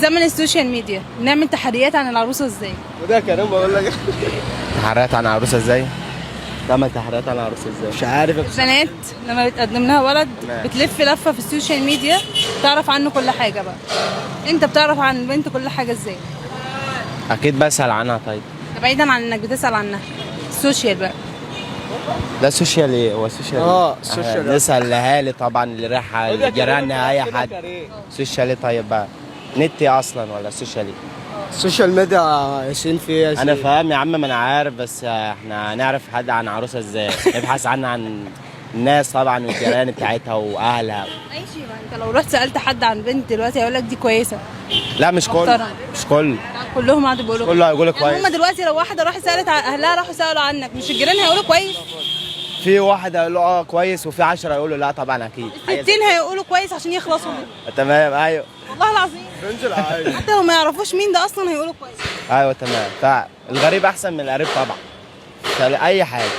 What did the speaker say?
زمن ال social media نعمل تحريات عن العروسة ازاي؟ وده كلام بقول لك. تحريات عن عروسه ازاي؟ تعمل تحريات عن عروسه ازاي؟ مش عارف. البنات لما بتقدم لها ولد تمام. بتلف لفه في ال social media تعرف عنه كل حاجه. بقى انت بتعرف عن البنت كل حاجة ازاي؟ اكيد بسال عنها. طيب. ده بعيدا عن انك بتسال عنها، ال social بقى. ده social ايه؟ هو social اه، إيه؟ social. نسال الاهالي طبعا، اللي رايحة جيراننا، اي حد. social ايه طيب بقى؟ نت إيه اصلا ولا social ايه؟ ال social media ياسين في ياسين. انا فاهم يا عم، ما انا عارف، بس احنا هنعرف حد عن عروسه ازاي؟ نبحث عنها عن الناس طبعا والجيران بتاعتها واهلها. ماشي، ما انت لو رحت سالت حد عن بنت دلوقتي هيقول لك دي كويسه. لا مش كله. محترم. مش كله. كلهم قعدوا بيقولوا كله هيقول يعني كويس. هم دلوقتي لو واحدة راحت سالت على اهلها، راحوا سالوا عنك، مش الجيران هيقولوا كويس؟ في واحد هيقول له اه كويس، وفي 10 هيقولوا لا طبعا اكيد. 60 هيقولوا كويس عشان يخلصوا منه. تمام، ايوه. والله العظيم حتى لو ما يعرفوش مين ده اصلا هيقولوا كويس. ايوه تمام، فالغريب احسن من القريب طبعا، فاي حاجة.